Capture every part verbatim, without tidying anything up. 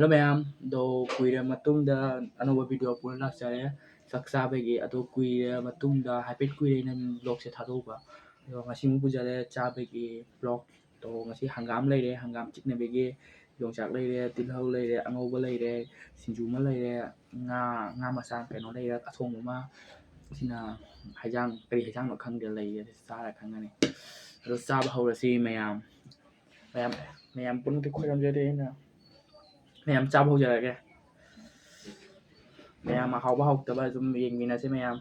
Hello ꯃꯌꯥꯝ, ꯑꯗꯣ ꯀꯨꯏꯔ ꯃꯇꯨꯡꯗ ꯑꯅꯧꯕ ꯚꯤꯗꯤꯑꯣ ꯄꯨꯔ ꯂꯥꯛꯆꯔꯦ꯫ ꯆꯥꯛ ꯆꯥꯕꯒꯤ, ꯑꯗꯣ ꯀꯨꯏꯔ ꯃꯇꯨꯡꯗ, ꯍꯥꯏꯐꯦꯠ ꯀꯨꯏꯔꯦ ꯑꯩꯅ ꯚ꯭ꯂꯣꯒꯁꯦ ꯊꯥꯗꯣꯛꯎꯕ꯫ ꯑꯗꯣ ꯉꯁꯤ ꯑꯃꯨꯛ ꯄꯨꯖꯔꯦ ꯆꯥꯕꯒꯤ ꯚ꯭ꯂꯣꯒ꯫ ꯑꯗꯣ ꯉꯁꯤ ꯍꯪꯒꯥꯝ ꯂꯩꯔꯦ, ꯍꯪꯒꯥꯝ ꯆꯤꯛꯅꯕꯤꯒꯤ, ꯌꯣꯡꯆꯥꯛ ꯂꯩꯔꯦ, ꯇꯤꯜꯍꯧ ꯂꯩꯔꯦ, ꯑꯉꯧꯕ ꯂꯩꯔꯦ, ꯁꯤꯡꯖꯨ ꯑꯃ ꯂꯩꯔꯦ, ꯉꯥ, ꯉꯥ ꯃꯆꯥ ꯀꯩꯅꯣ ꯂꯩꯔꯦ, ꯑꯊꯣꯡꯕ ꯑꯃ꯫ ꯁꯤꯅ ꯍꯩꯖꯥꯡ, ꯀꯔꯤ ꯍꯩꯖꯥꯡꯅꯣ ꯈꯪꯗꯦ, ꯂꯩꯔꯦ, ꯆꯥꯔ ꯈꯪꯒꯅꯤ꯫ ꯑꯗꯣ ꯆꯥꯕ ꯍꯧꯔꯁꯤ ꯃꯌꯥꯝ꯫ ꯃꯌꯥꯝ, ꯃꯌꯥꯝ ꯄꯨꯝꯅꯃꯛꯀꯤ ꯈꯣꯏꯔꯝꯖꯔꯤ ꯑꯩꯅ꯫ ꯃꯌꯥꯝ ꯆꯥꯕ ꯍꯧꯖꯔꯒꯦ꯫ ꯃꯌꯥꯝ ꯑꯍꯥꯎꯕ ꯍꯥꯎꯇꯕ ꯑꯗꯨꯝ ꯌꯦꯡꯃꯤꯟꯅꯁꯦ ꯃꯌꯥꯝ꯫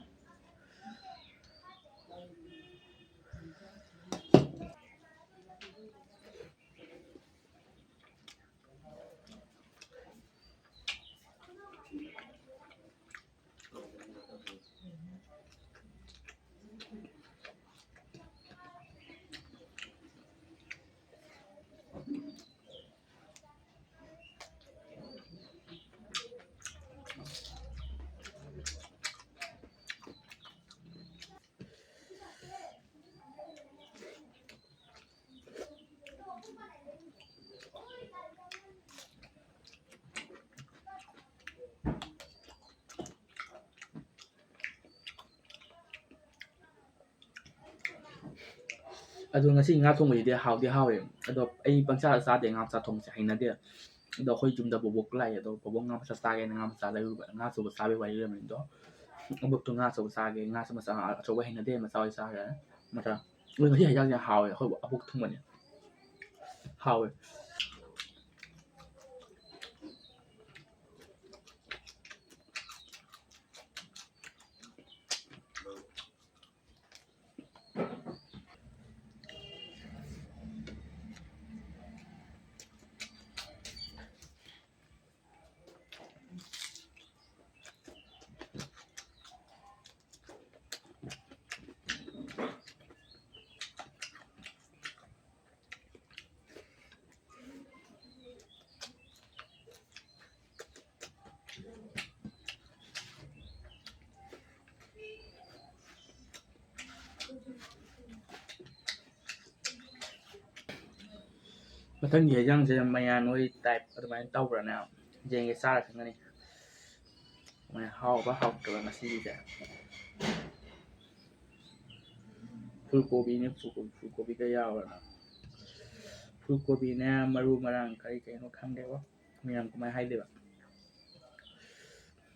ꯑꯗꯣ ꯉꯁꯤ ꯉꯥ ꯊꯣꯡꯕꯁꯤꯗꯤ ꯍꯥꯎꯗꯤ ꯍꯥꯎꯋꯦ꯫ ꯑꯗꯣ ꯑꯩ ꯄꯪꯆꯥꯗ ꯆꯥꯗꯦ, ꯉꯥ ꯃꯆꯥ ꯊꯣꯡꯕꯁꯦ ꯍꯩꯅꯗꯦ꯫ ꯑꯗꯣ ꯑꯩꯈꯣꯏ ꯌꯨꯝꯗ ꯕꯣꯕꯣꯛ ꯂꯥꯛꯑꯦ, ꯑꯗꯣ ꯕꯣꯕꯣꯛ ꯉꯥ ꯃꯆꯥ ꯆꯥꯒꯦꯅ ꯉꯥ ꯃꯆꯥ ꯂꯩꯔꯨꯕ, ꯉꯥ ꯑꯆꯧꯕ ꯆꯥꯕꯒꯤ ꯋꯥꯔꯤ ꯂꯩꯔꯝꯃꯦ꯫ ꯑꯗꯣ ꯑꯕꯣꯛꯇꯣ ꯉꯥ ꯑꯆꯧꯕ ꯆꯥꯒꯦ, ꯉꯥ ꯃꯆꯥ, ꯑꯆꯧꯕ ꯍꯩꯅꯗꯦ, ꯃꯆꯥ ꯑꯣꯏ ꯆꯥꯒ꯭ꯔꯦ꯫ ꯃꯆꯥ꯫ ꯑꯗꯣ ꯉꯁꯤ ꯍꯩꯖꯥꯡꯁꯦ ꯍꯥꯎꯋꯦ, ꯑꯩꯈꯣꯏ ꯑꯕꯣꯛ ꯊꯣꯡꯕꯅꯦ꯫ ꯍꯥꯎꯋꯦ꯫ ꯃꯊꯪꯒꯤ ꯍꯦꯟꯖꯥꯡꯁꯦ ꯃꯌꯥꯟ ꯑꯣꯏ ꯇꯥꯏꯞ ꯑꯗꯨꯃꯥꯏꯅ ꯇꯧꯕ꯭ꯔꯥꯅꯦ? ꯌꯦꯡꯒꯦ, ꯆꯥꯔ ꯈꯪꯒꯅꯤ꯫ ꯃꯌꯥꯟ ꯍꯥꯎꯕ ꯍꯥꯎꯇꯕ ꯉꯁꯤꯒꯤꯁꯦ꯫ ꯐꯨꯜ ꯀꯣꯕꯤꯅꯦ, ꯐꯨꯜ ꯀꯣꯕꯤ, ꯐꯨꯜ ꯀꯣꯕꯤꯒ ꯌꯥꯎꯔꯅ꯫ ꯐꯨꯜ ꯀꯣꯕꯤꯅꯦ, ꯃꯔꯨ ꯃꯔꯥꯡ ꯀꯔꯤ ꯀꯩꯅꯣ ꯈꯪꯗꯦꯕꯣ꯫ ꯃꯌꯥꯝ ꯀꯃꯥꯏꯅ ꯍꯥꯏꯗꯣꯏꯕ?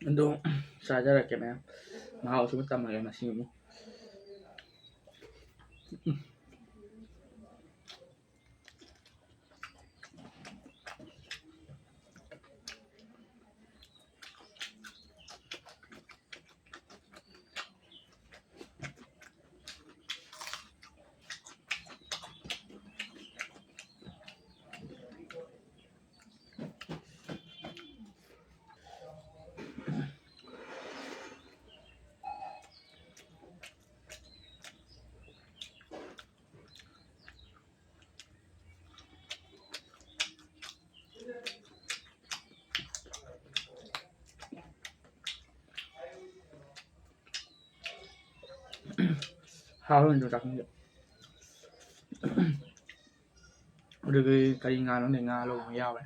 ꯑꯗꯣ ꯆꯥꯖꯔꯛꯀꯦ ꯃꯌꯥꯝ꯫ ꯃꯍꯥꯎꯁꯨ ꯇꯝꯃꯒꯦ ꯉꯁꯤ ꯑꯃꯨꯛ꯫ ꯍꯥꯎꯔꯣꯏꯗ꯭ꯔꯣ ꯆꯥꯛꯈꯨꯝꯁꯦ? ꯑꯗꯨꯗꯤ ꯀꯔꯤ ꯉꯥꯅꯣꯅꯦ? ꯉꯥ ꯂꯧꯕ ꯌꯥꯎꯔꯦ꯫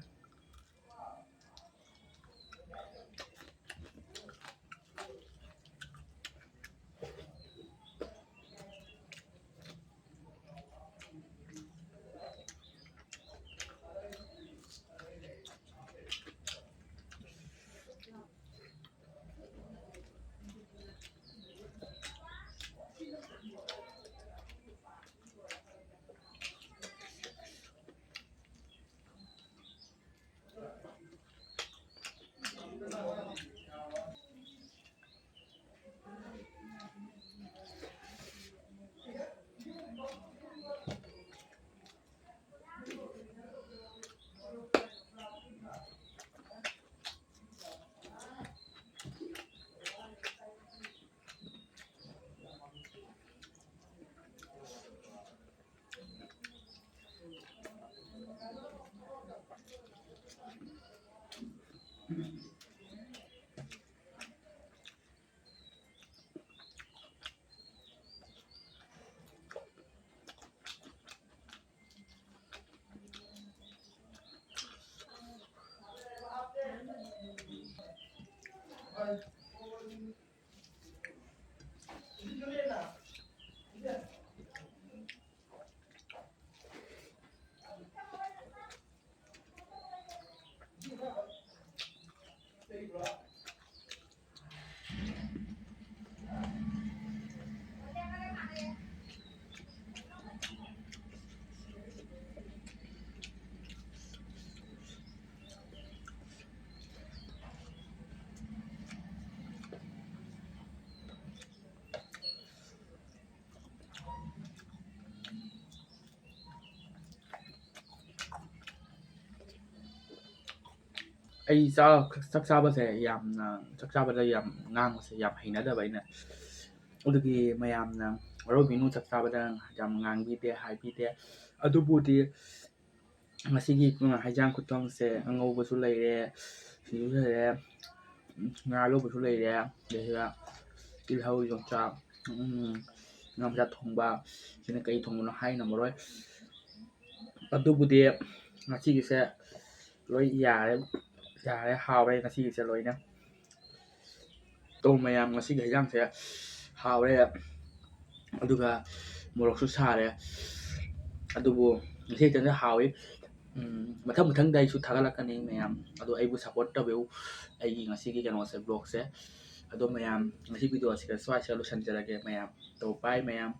ꯑꯩ ꯆꯥꯛ, ꯆꯥꯛ ꯆꯥꯕꯁꯦ ꯌꯥꯝꯅ, ꯆꯥꯛ ꯆꯥꯕꯗ ꯌꯥꯝ ꯉꯥꯡꯕꯁꯦ ꯌꯥꯝ ꯍꯩꯅꯗꯕ ꯑꯩꯅ꯫ ꯑꯗꯨꯒꯤ ꯃꯌꯥꯝꯅ ꯔꯣꯕꯤꯅꯨ ꯆꯥꯛ ꯆꯥꯕꯗ ꯌꯥꯝ ꯉꯥꯡꯕꯤꯗꯦ, ꯍꯥꯏꯕꯤꯗꯦ꯫ ꯑꯗꯨꯕꯨꯗꯤ ꯉꯁꯤꯒꯤ ꯍꯩꯖꯥꯡ ꯈꯨꯊꯣꯡꯁꯦ ꯑꯉꯧꯕꯁꯨ ꯂꯩꯔꯦ, ꯁꯤꯡꯖꯨꯁꯨ ꯂꯩꯔꯦ, ꯉꯥ ꯂꯧꯕꯁꯨ ꯂꯩꯔꯦ, ꯑꯗꯩꯁꯤꯗ ꯇꯤꯜꯍꯧ, ꯌꯣꯡꯆꯥꯛ, ꯎꯝ, ꯉꯥ ꯃꯆꯥ ꯊꯣꯡꯕ, ꯁꯤꯅ ꯀꯩ ꯊꯣꯡꯕꯅꯣ ꯍꯥꯏ ꯉꯝꯃꯔꯣꯏ꯫ ꯑꯗꯨꯕꯨꯗꯤ ꯉꯁꯤꯒꯤꯁꯦ ꯂꯣꯏ ꯌꯥꯔꯦ, ꯌꯥꯔꯦ, ꯍꯥꯎꯔꯦ ꯉꯁꯤꯒꯤꯁꯦ ꯂꯣꯏꯅ꯫ ꯇꯧ ꯃꯌꯥꯝ, ꯉꯁꯤꯒꯤ ꯍꯩꯖꯥꯡꯁꯦ ꯍꯥꯎꯔꯦ, ꯑꯗꯨꯒ ꯃꯣꯔꯣꯛꯁꯨ ꯁꯥꯔꯦ꯫ ꯑꯗꯨꯕꯨ ꯉꯁꯤ ꯈꯤꯇꯪꯗꯤ ꯍꯥꯎꯏ꯫ ꯎꯝ, ꯃꯊꯪ ꯃꯊꯪꯗ ꯑꯩꯁꯨ ꯊꯥꯒꯠꯂꯛꯀꯅꯤ ꯃꯌꯥꯝ, ꯑꯗꯣ ꯑꯩꯕꯨ ꯁꯞꯄꯣꯔꯠ ꯇꯧꯕꯤꯌꯨ ꯑꯩꯒꯤ ꯉꯁꯤꯒꯤ ꯀꯩꯅꯣꯁꯦ, ꯕ꯭ꯂꯣꯒꯁꯦ꯫ ꯑꯗꯣ ꯃꯌꯥꯝ, ꯉꯁꯤ ꯚꯤꯗꯤꯑꯣ ꯑꯁꯤꯗ ꯁ꯭ꯋꯥꯏꯁꯤꯗ ꯂꯣꯏꯁꯤꯟꯖꯔꯒꯦ ꯃꯌꯥꯝ꯫ ꯇꯧ ꯕꯥꯏ ꯃꯌꯥꯝ꯫